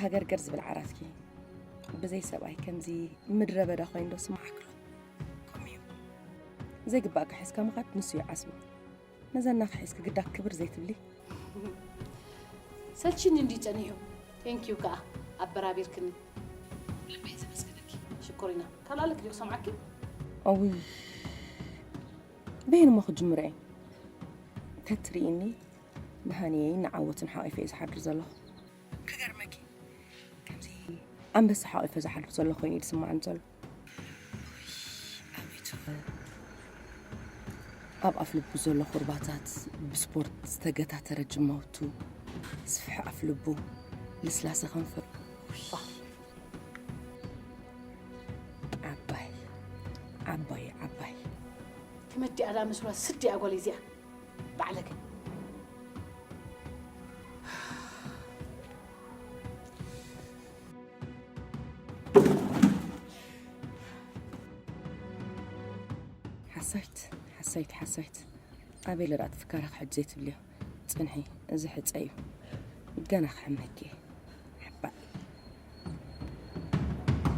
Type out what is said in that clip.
ሃገርገር ዝብል ዓራትኪ ብዘይ ሰብኣይ ከምዚ ምድረ በዳ ኮይኑ ዶ ስማዓክሎ? ከምኡ እዩ። ዘይግባእካ ሒዝካ ምኻድ ንሱ እዩ ዓስቡ። ነዛ እናኻ ሒዝኪ ግዳ ክብር ዘይትብሊ። ሰልችኒ እንዲ ጸኒሑ። ቴንኪዩ ከኣ ኣበራቢርክኒ። ልበይ ዘመስግነኪ። ሽኮሪና ካልኣለክ ዲዮ ሰምዓኪ። ኣውይ በይን እሞ ክጅምሮ እየ። ተትርኢኒ ንሃኒየይ ንዓወትን ሓቂፈ እየ ዝሓድር ዘለኹ። ክገርመኪ ከምዚ ኣንበሳ ሓቂፈ ዝሓድር ዘሎ ኮይኑ እዩ ዝስማዓኒ ዘሎ። ኣቤቱ፣ ኣብ ኣፍ ልቡ ዘሎ ኩርባታት ብስፖርት ዝተገታተረ ጅማውቱ፣ ስፍሒ ኣፍ ልቡ፣ ልስላሰ ከንፈር። ዓባይ ዓባይ ዓባይ ክመዲኣ ዳ መስሏ ስዲኣ ጓል እዚኣ ባዕለገ። ሓሳይት ሓሳይት ሓሳይት ኣበይ ለዳት ፍካራ ክሕጅ ዘይትብልዮ ጽንሒ። እዚ ሕጸ እዩ። ገና ክሕመኪ እየ።